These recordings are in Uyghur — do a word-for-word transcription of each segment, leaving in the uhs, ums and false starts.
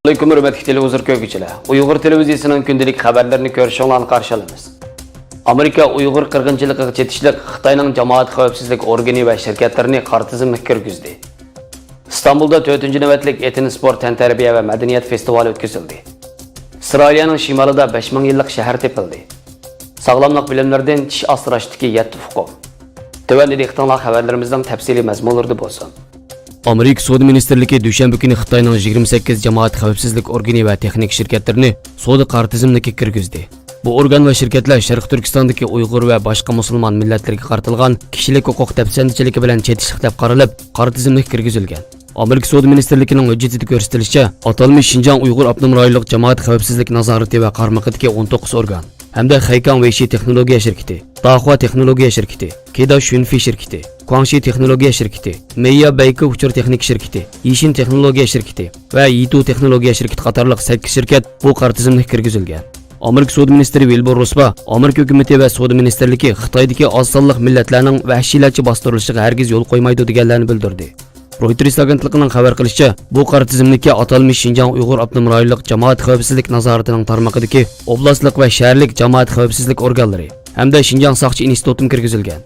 ئەسسالامۇئەلەيكۇم، ھۆرمەتلىك تېلېۋىزور كۆرگۈچىلەر. ئۇيغۇر تېلېۋىزىيىسىنىڭ كۈندىلىك خەۋەرلىرىنى كۆرۈشۈڭلارنى قارشى ئالىمىز. ئامېرىكا ئۇيغۇر قىرغىنچىلىقىغا چېتىشلىق خىتاينىڭ جامائەت خەۋپسىزلىك ئورگىنى ۋە شىركەتلىرىنى قارا تىزىملىككە كىرگۈزدى. ئىستانبۇلدا تۆتىنچى نۆۋەتلىك ئېتىن سپورت تەنتەربىيە ۋە مەدەنىيەت فېستىۋالى ئۆتكۈزۈلدى. ئىسرائىلىيەنىڭ شىمالىدا بەش مىڭ يىللىق شەھەر تېپىلدى. ساغلاملىق بۆلۈملىرىدىن چىش ئاسراشتىكى يەتتە ئۇقۇم. تۆۋەندە دىققىتىڭلار خەۋەرلىرىمىزنىڭ تەپسىلىي مەزمۇنلىرىدا بولسۇن. ئامېرىكا سودا مىنىستىرلىكى دۈشەنبە كۈنى خىتاينىڭ يىگىرمە سەككىز جامائەت خەۋپسىزلىك ئورگىنى ۋە تېخنىكا شىركەتلىرىنى سودا قارا تىزىملىكىگە كىرگۈزدى. بۇ ئورگان ۋە شىركەتلەر شەرقىي تۈركىستاندىكى ئۇيغۇر ۋە باشقا مۇسۇلمان مىللەتلەرگە قارىتىلغان كىشىلىك ھوقۇق دەپسەندىچىلىكى بىلەن چېتىشلىق دەپ قارىلىپ، قارا تىزىملىككە كىرگۈزۈلگەن. ئامېرىكا سودا مىنىستىرلىكىنىڭ ھۆججىتىدە كۆرسىتىلىشىچە، ئاتالمىش شىنجاڭ ئۇيغۇر ئاپتونوم رايونلۇق جامائەت خەۋپسىزلىك نازارىتى ۋە قارمىقىدىكى ئون توققۇز ئورگان ھەمدە خەيكاڭ ۋېيشى تېخنولوگىيە شىركىتى، داخۇا تېخنولوگىيە شىركىتى، كېدا شۈنفې شىركىتى، كۇاڭشى تېخنولوگىيە شىركىتى، مېييا بەيكې ئۇچۇر تېخنىكا شىركىتى، يىشىن تېخنولوگىيە شىركىتى ۋە يىتۇ تېخنولوگىيە شىركىتى قاتارلىق سەككىز شىركەت بۇ قارا تىزىملىككە كىرگۈزۈلگەن. ئامېرىكا سودا مىنىستىرى ۋىلبۇر روسبا، ئامېرىكا ھۆكۈمىتى ۋە سودا مىنىستىرلىكى خىتايدىكى ئاز سانلىق مىللەتلەرنىڭ ۋەھشىيلەرچە باستۇرۇلۇشىغا ھەرگىز يول قويمايدۇ، دېگەنلەرنى بىلدۈردى. رويتېرس ئاگېنتلىقىنىڭ خەۋەر قىلىشىچە، بۇ قارا تىزىملىككە ئاتالمىش شىنجاڭ ئۇيغۇر ئاپتونوم رايونلۇق جامائەت خەۋپسىزلىك نازارىتىنىڭ تارمىقىدىكى ئوبلاستلىق ۋە شەھەرلىك جامائەت خەۋپسىزلىك ئورگانلىرى ھەمدە شىنجاڭ ساقچى ئىنستىتۇتىمۇ كىرگۈزۈلگەن.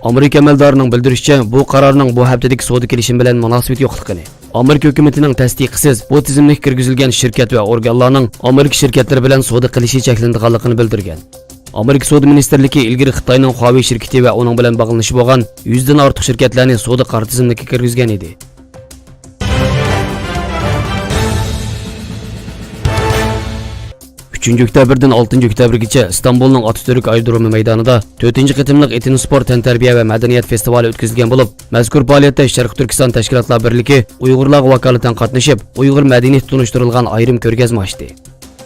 ئامېرىكا ئەمەلدارىنىڭ بىلدۈرۈشىچە، بۇ قارارنىڭ بۇ ھەپتىدىكى سودا كېلىشىمى بىلەن مۇناسىۋىتى يوقلۇقىنى، ئامېرىكا ھۆكۈمىتىنىڭ تەستىقىسىز بۇ تىزىملىككە كىرگۈزۈلگەن شىركەت ۋە ئورگانلارنىڭ ئامېرىكا شىركەتلىرى بىلەن سودا قىلىشى چەكلىنىدىغانلىقىنى بىلدۈرگەن. ئامېرىكا سودا مىنىستىرلىكى ئىلگىرى خىتاينىڭ خۇاۋېي شىركىتى ۋە ئۇنىڭ بىلەن باغلىنىشى بولغان يۈزدىن ئارتۇق شىركەتلەرنى سودا قارا تىزىملىكىگە كىرگۈزگەن ئىدى. ئۈچىنچى ئۆكتەبىردىن ئالتىنچى ئۆكتەبىرگىچە ئىستانبۇلنىڭ ئاتاتۈرك ئايرودرومى مەيدانىدا تۆتىنچى قېتىملىق ئېتىن سپورت تەنتەربىيە ۋە مەدەنىيەت فېستىۋالى ئۆتكۈزۈلگەن بولۇپ، مەزكۇر پائالىيەتتە شەرقىي تۈركىستان تەشكىلاتلار بىرلىكى ئۇيغۇرلارغا ۋاكالىتەن قاتنىشىپ، ئۇيغۇر مەدەنىيىتى تونۇشتۇرۇلغان ئايرىم كۆرگەزمە ئاچتى.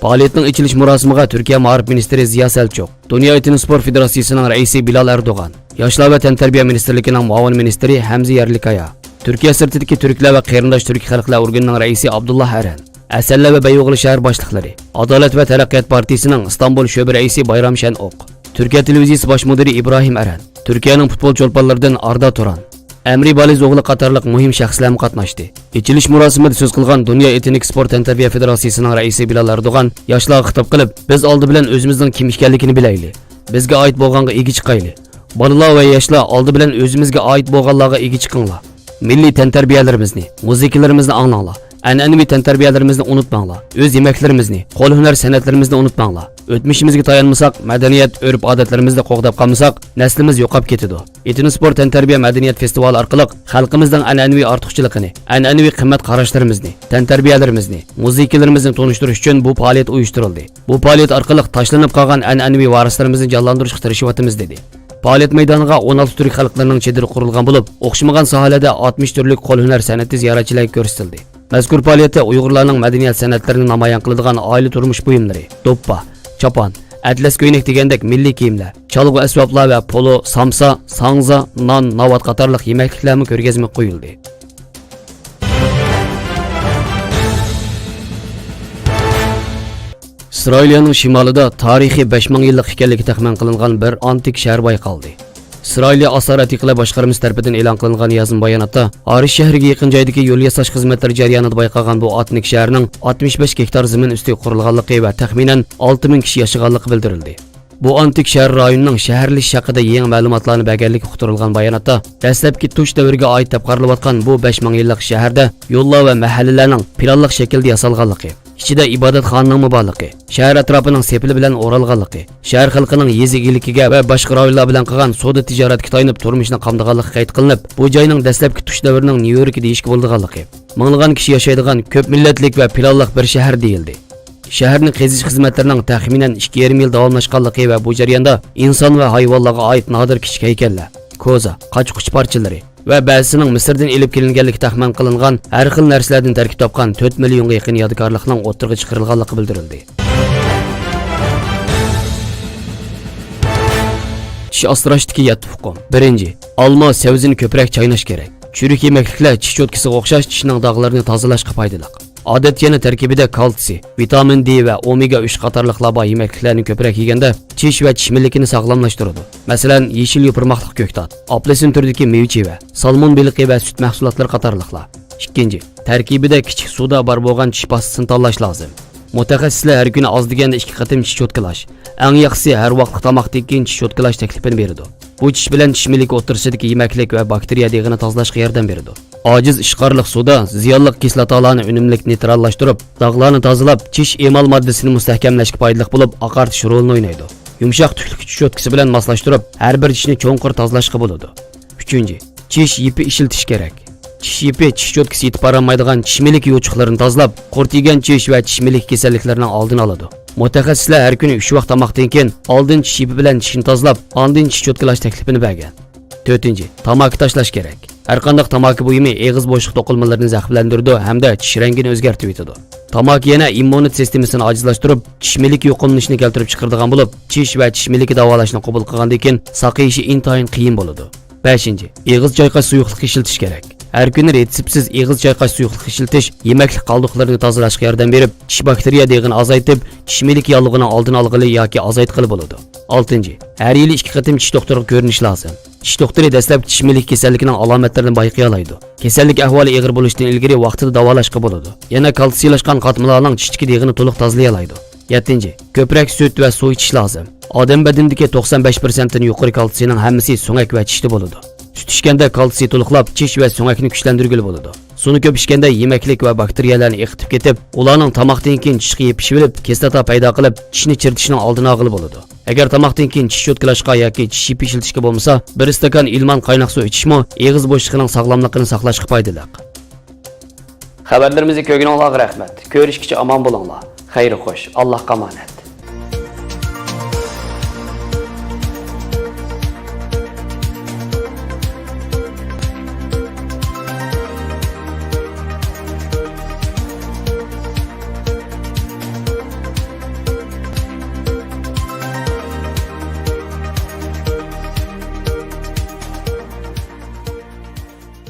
پائالىيەتنىڭ ئېچىلىش مۇراسىمىغا تۈركىيە مائارىپ مىنىستىرى زىيا سەلچۇق، دۇنيا ئېتىن سپورت فېدېراتسىيىسىنىڭ رەئىسى بىلال ئەردوغان، ياشلار ۋە تەنتەربىيە مىنىستىرلىكىنىڭ مۇئاۋىن مىنىستىرى ھەمزە يەرلىكايا، تۈركىيە سىرتىدىكى تۈركلەر ۋە قېرىنداش تۈرك خەلقلەر ئورگىنىنىڭ رەئىسى ئابدۇللا ئەرەن، ئەسەنلەر ۋە بەيئوغلى شەھەر باشلىقلىرى، ئادالەت ۋە تەرەققىيات پارتىيىسىنىڭ ئىستانبۇل شۆبە رەئىسى بايرام شەنئوق، تۈركىيە تېلېۋىزىيىسى باش مۇدىرى ئىبراھىم ئەرەن، تۈركىيەنىڭ پۇتبول چولپانلىرىدىن ئاردا تۇران، ئەمرى بالىز ئوغلى قاتارلىق مۇھىم شەخسلەرمۇ قاتناشتى. ئېچىلىش مۇراسىمىدا سۆز قىلغان دۇنيا ئېتنىك سپورت تەنتەربىيە فېدېراتسىيىسىنىڭ رەئىسى بىلال ئەردوغان ياشلارغا خىتاب قىلىپ، بىز ئالدى بىلەن ئۆزىمىزنىڭ كىم ئىكەنلىكىنى بىلەيلى. بىزگە ئائىت بولغانغا ئىگە چىقايلى. بالىلار ۋە ياشلار، ئالدى بىلەن ئۆزىمىزگە ئائىت بولغانلارغا ئىگە چىقىڭلار. مىللىي تەنتەربىيەلىرىمىزنى، مۇزىكىلىرىمىزنى ئاڭلاڭلار. ئەنئەنىۋى تەنتەربىيەلىرىمىزنى ئۇنتۇماڭلار. ئۆز يېمەكلىرىمىزنى، قول ھۈنەر سەنئەتلىرىمىزنى ئۇنتۇماڭلار. ئۆتمۈشىمىزگە تايانمىساق، مەدەنىيەت، ئۆرپ-ئادەتلىرىمىزنى قوغداپ قالمىساق، نەسلىمىز يوقاپ كېتىدۇ. ئېتنوسپورت تەنتەربىيە مەدەنىيەت فېستىۋالى ئارقىلىق خەلقىمىزنىڭ ئەنئەنىۋى ئارتۇقچىلىقىنى، ئەنئەنىۋى قىممەت قاراشلىرىمىزنى، تەنتەربىيەلىرىمىزنى، مۇزىكىلىرىمىزنى تونۇشتۇرۇش ئۈچۈن بۇ پائالىيەت ئۇيۇشتۇرۇلدى. بۇ پائالىيەت ئارقىلىق تاشلىنىپ قالغان ئەنئەنىۋى ۋارىسلىرىمىزنى جانلاندۇرۇشقا تىرىشىۋاتىمىز، دېدى. پائالىيەت مەيدانىغا ئون ئالتە تۈرك خەلقلىرىنىڭ چېدىرى قۇرۇلغان بولۇپ، ئوخشىمىغان ساھەلەردە ئاتمىش تۈرلۈك قول ھۈنەر سەنئىتى زىيارەتچىلەرگە كۆرسىتىلدى. مەزكۇر پائالىيەتتە ئۇيغۇرلارنىڭ مەدەنىيەت سەنئەتلىرىنى نامايان قىلىدىغان ئائىلە تۇرمۇش بۇيۇملىرى، دوپپا، چاپان، ئەتلەس كۆينەك دېگەندەك مىللىي كىيىملەر، چالغۇ ئەسۋابلار ۋە پولۇ، سامسا، ساڭزا، نان، ناۋات قاتارلىق يېمەكلىكلەرمۇ كۆرگەزمىگە قويۇلدى. ئىسرائىلىيەنىڭ شىمالىدا تارىخى بەش مىڭ يىللىق ئىكەنلىكى تەخمىن قىلىنغان بىر ئانتىك شەھەر بايقالدى. ئىسرائىلىيە ئاسرار ئەتىقىلەر باشقارمىسى تەرىپىدىن ئېلان قىلىنغان يازما باياناتتا، ئارىش شەھىرىگە يېقىن جايدىكى يول ياساش خىزمەتلىرى جەريانىدا بايقالغان بۇ ئانتىك شەھەرنىڭ ئاتمىش بەش گېكتار زېمىن ئۈستىگە قۇرۇلغانلىقى ۋە تەخمىنەن ئالتە مىڭ كىشى ياشىغانلىقى بىلدۈرۈلدى. بۇ ئانتىك شەھەر رايونىنىڭ شەھەرلىشىش ھەققىدە يېڭى مەلۇماتلارنى بەرگەنلىكى ئۇقتۇرۇلغان باياناتتا، دەسلەپكى تۇش دەۋرىگە ئائىت دەپ قارىلىۋاتقان بۇ بەش مىڭ يىللىق شەھەردە يوللار ۋە مەھەللىلەرنىڭ پىلانلىق شەكىلدە ياسالغانلىقى، ئىچىدە ئىبادەتخانىنىڭمۇ بارلىقى، شەھەر ئەتراپىنىڭ سېپىلى بىلەن ئورالغانلىقى، شەھەر خەلقىنىڭ يېزا ئىگىلىكىگە ۋە باشقا رايونلار بىلەن قىلغان سودا تىجارەتكە تايىنىپ تۇرمۇشىنى قامدىغانلىقى قەيت قىلىنىپ، بۇ جاينىڭ دەسلەپكى تۇش دەۋرىنىڭ نيۇ يوركى دېيىشكە بولىدىغانلىقى، مىڭلىغان كىشى ياشايدىغان كۆپ مىللەتلىك ۋە پىلانلىق بىر شەھەر دېيىلدى. شەھەرنى قېزىش خىزمەتلىرىنىڭ تەخمىنەن ئىككى يېرىم يىل داۋاملاشقانلىقى ۋە بۇ جەرياندا ئىنسان ۋە ھايۋانلارغا ئائىت نادىر كىچىك ھەيكەللەر، كوزا، قاچا-قۇچا پارچىلىرى ۋە بەزىسىنىڭ مىسىردىن ئېلىپ كېلىنگەنلىكى تەخمىن قىلىنغان ھەر خىل نەرسىلەردىن تەركىب تاپقان تۆت مىليونغا يېقىن يادىكارلىقنىڭ ئوتتۇرىغا چىقىرىلغانلىقى بىلدۈرۈلدى. چىش ئاسراشتىكى يەتتە ئۇقۇم. بىرىنچى، ئالما، سەۋزىنى كۆپرەك چايناش كېرەك. چۈرۈك يېمەكلىكلەر چىش چوتكىسىغا ئوخشاش چىشنىڭ داغلىرىنى تازىلاشقا پايدىلىق. ئادەتتە يەنە تەركىبىدە كالتسىي، ۋىتامىن دې ۋە ئومېگا ئۈچ قاتارلىقلار بار يېمەكلىكلەرنى كۆپرەك يېگەندە، چىش ۋە چىش مىلىكىنى ساغلاملاشتۇرىدۇ. مەسىلەن، يېشىل يوپۇرماقلىق كۆكتات، ئاپېلسىن تۈرىدىكى مېۋە-چېۋە، سالمون بېلىقى ۋە سۈت مەھسۇلاتلىرى قاتارلىقلار. ئىككىنچى، تەركىبىدە كىچىك سودا بار بولغان چىش پاستىسىنى تاللاش لازىم. مۇتەخەسسىسلەر ھەر كۈنى ئاز دېگەندە ئىككى قېتىم چىش چوتكىلاش، ئەڭ ياخشىسى ھەر ۋاقىتلىق تاماقتىن كېيىن چىش چوتكىلاش تەكلىپىنى بېرىدۇ. بۇ چىش بىلەن چىش مىلىكى ئوتتۇرىسىدىكى يېمەكلىك ۋە باكتېرىيە دېغىنى تازىلاشقا ياردەم بېرىدۇ. ئاجىز ئىشقارلىق سودا زىيانلىق كىسلاتالارنى ئۈنۈملۈك نېيتراللاشتۇرۇپ، داغلارنى تازىلاپ، چىش ئېمال ماددىسىنى مۇستەھكەملەشكە پايدىلىق بولۇپ، ئاقارتىش رولىنى ئوينايدۇ. يۇمشاق تۈكلۈك چىش چوتكىسى بىلەن ماسلاشتۇرۇپ، ھەر بىر چىشنى چوڭقۇر تازىلاشقا بولىدۇ. ئۈچىنچى، چىش يىپى ئىشلىتىش كېرەك. چىش يىپى چىش چوتكىسى يېتىپ بارالمايدىغان چىش مىلىكى يوچۇقلىرىنى تازىلاپ، قۇرت يېگەن چىش ۋە چىش مىلىكى كېسەللىكلىرىنىڭ ئالدىنى ئالىدۇ. مۇتەخەسسىسلەر ھەر كۈنى ئۈچ ۋاق تاماقتىن كېيىن ئالدىن چىش يىپى بىلەن چىشنى تازىلاپ، ئاندىن چىش چوتكىلاش تەكلىپىنى بەرگەن. تۆتىنچى، تاماكا تاشلاش كېرەك. ھەرقانداق تاماكا بۇيۇمى ئېغىز بوشلۇق توقۇلمىلىرىنى زەخىملەندۈرىدۇ ھەمدە چىش رەڭگىنى ئۆزگەرتىۋېتىدۇ. تاماكا يەنە ئىممۇنىتېت سىستېمىسىنى ئاجىزلاشتۇرۇپ، چىش مىلىكى يۇقۇملىنىشىنى كەلتۈرۈپ چىقىرىدىغان بولۇپ، چىش ۋە چىش مىلىكى داۋالاشنى قوبۇل قىلغاندىن كېيىن ساقىيىشى ئىنتايىن قىيىن بولىدۇ. بەشىنچى، ئېغىز چايقاش سۇيۇقلۇقى ئىشلىتىش كېرەك. ھەر كۈنى رېتسېپسىز ئېغىز چايقاش سۇيۇقلۇقى ئىشلىتىش يېمەكلىك قالدۇقلىرىنى تازىلاشقا ياردەم بېرىپ، چىش باكتېرىيە دېغىنى ئازايتىپ، چىش مىلىكى ياللۇغىنىڭ ئالدىنى ئالغىلى ياكى ئازايتقىلى بولىدۇ. ئالتىنچى، ھەر يىلى ئىككى قېتىم چىش دوختۇرىغا كۆرۈنۈش لازىم. چىش دوختۇرى دەسلەپكى چىش مىلىكى كېسەللىكىنىڭ ئالامەتلىرىنى بايقىيالايدۇ. كېسەللىك ئەھۋالى ئېغىر بولۇشتىن ئىلگىرى ۋاقتىدا داۋالاشقا بولىدۇ. يەنە كالتسىيلاشقان قاتمىلارنىڭ چىشتىكى دېغىنى تولۇق تازىلىيالايدۇ. يەتتىنچى، كۆپرەك سۈت ۋە سۇ ئىچىش لازىم. ئادەم بەدىنىدىكى توقسان بەش پىرسەنتتىن يۇقىرى كالتسىينىڭ ھەممىسى سۆڭەك ۋە چىشتە بولىدۇ. سۈت ئىچكەندە كالتسىي تولۇقلاپ، چىش ۋە سۆڭەكنى كۈچلەندۈرگىلى بولىدۇ. سۇنى كۆپ ئىچكەندە يېمەكلىك ۋە باكتېرىيەلەرنى ئېقىتىپ كېتىپ، ئۇلارنىڭ تاماقتىن كېيىن چىشقا يېپىشىۋېلىپ، كىسلاتا پەيدا قىلىپ، چىشنى چىرىتىشنىڭ ئالدىنى ئالغىلى بولىدۇ. ئەگەر تاماقتىن كېيىن چىش چوتكىلاشقا ياكى چىش يىپى ئىشلىتىشكە بولمىسا، بىر ئىستاكان ئىلمان قايناق سۇ ئىچىشمۇ ئېغىز بوشلۇقىنىڭ ساغلاملىقىنى ساقلاشقا پايدىلىق. خەۋەرلىرىمىزنى كۆرگىنىڭلارغا رەھمەت. كۆرۈشكىچە ئامان بولۇڭلار. خەير خوش. ئاللاھقا ئامانەت.